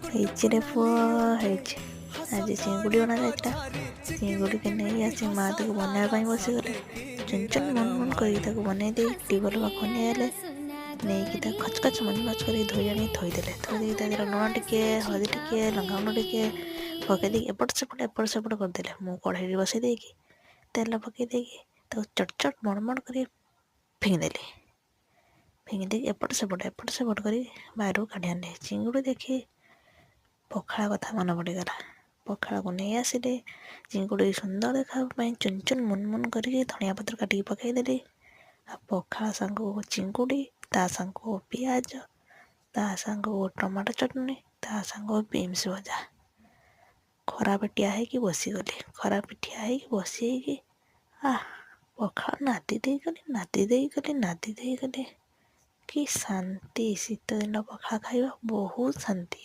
ହେଇଛି ରେ ପୁଅ, ହେଇଛି। ଆଜି ଚିଙ୍ଗୁଡ଼ି ଅଣାଯାଇଥିଲା। ଚିଙ୍ଗୁଡ଼ିକି ନେଇ ଆସି ମା ତାକୁ ବନେଇବା ପାଇଁ ବସିଗଲେ। ଚୁନ ଚୁନ ମୁନ ମୁନ କରିକି ତାକୁ ବନେଇ ଦେଇ ଟ୍ୟୁବଲ୍ ପାଖକୁ ନେଇଗଲେ। ନେଇକି ତାକୁ ଖଚ ଖଚ ମଚ ମଚ କରିକି ଧୋଇ ଆଣି ଥୋଇଦେଲେ। ଥୋଇ ଦେଇକି ତା ଦେହରେ ଲୁଣ ଟିକେ, ହଳଦୀ ଟିକେ, ଲଙ୍କାଗୁଣ୍ଡ ଟିକେ ପକେଇ ଦେଇକି ଏପଟ ସେପଟ ଏପଟ ସେପଟ କରିଦେଲେ। ମୁଁ କଢ଼େଇରେ ବସେଇ ଦେଇକି ତେଲ ପକେଇ ଦେଇକି ତାକୁ ଚଟ ଚଟ ମଣ ମଣ କରି ଫିଙ୍ଗିଦେଲି। ଫିଙ୍ଗି ଦେଇକି ଏପଟ ସେପଟ ଏପଟ ସେପଟ କରି ବାହାରକୁ କାଢ଼ି ଆଣିଲି। ଚିଙ୍ଗୁଡ଼ି ଦେଖି ପଖାଳ କଥା ମନେ ପଡ଼ିଗଲା। ପଖାଳକୁ ନେଇ ଆସିଲି। ଚିଙ୍ଗୁଡ଼ି ସୁନ୍ଦର ଦେଖାହେବା ପାଇଁ ଚୁନ ଚୁନ ମୁନ ମୁନ କରିକି ଧନିଆ ପତ୍ର କାଟିକି ପକାଇଦେଲି। ଆଉ ପଖାଳ ସାଙ୍ଗକୁ ଚିଙ୍ଗୁଡ଼ି, ତା ସାଙ୍ଗକୁ ପିଆଜ, ତା ସାଙ୍ଗକୁ ଟମାଟୋ ଚଟଣି, ତା ସାଙ୍ଗକୁ ବିମ୍ସ ଭଜା। ଖରା ପିଟିଆ ହେଇକି ବସିଗଲି। ଖରା ପିଠିଆ ହେଇକି ବସି ହେଇକି ଆଃ, ପଖାଳ ନାଦି ଦେଇଗଲି, ନାଦି ଦେଇଗଲି, ନାଦି ଦେଇଗଲି। କି ଶାନ୍ତି! ଶୀତ ଦିନ ପଖାଳ ଖାଇବା ବହୁତ ଶାନ୍ତି।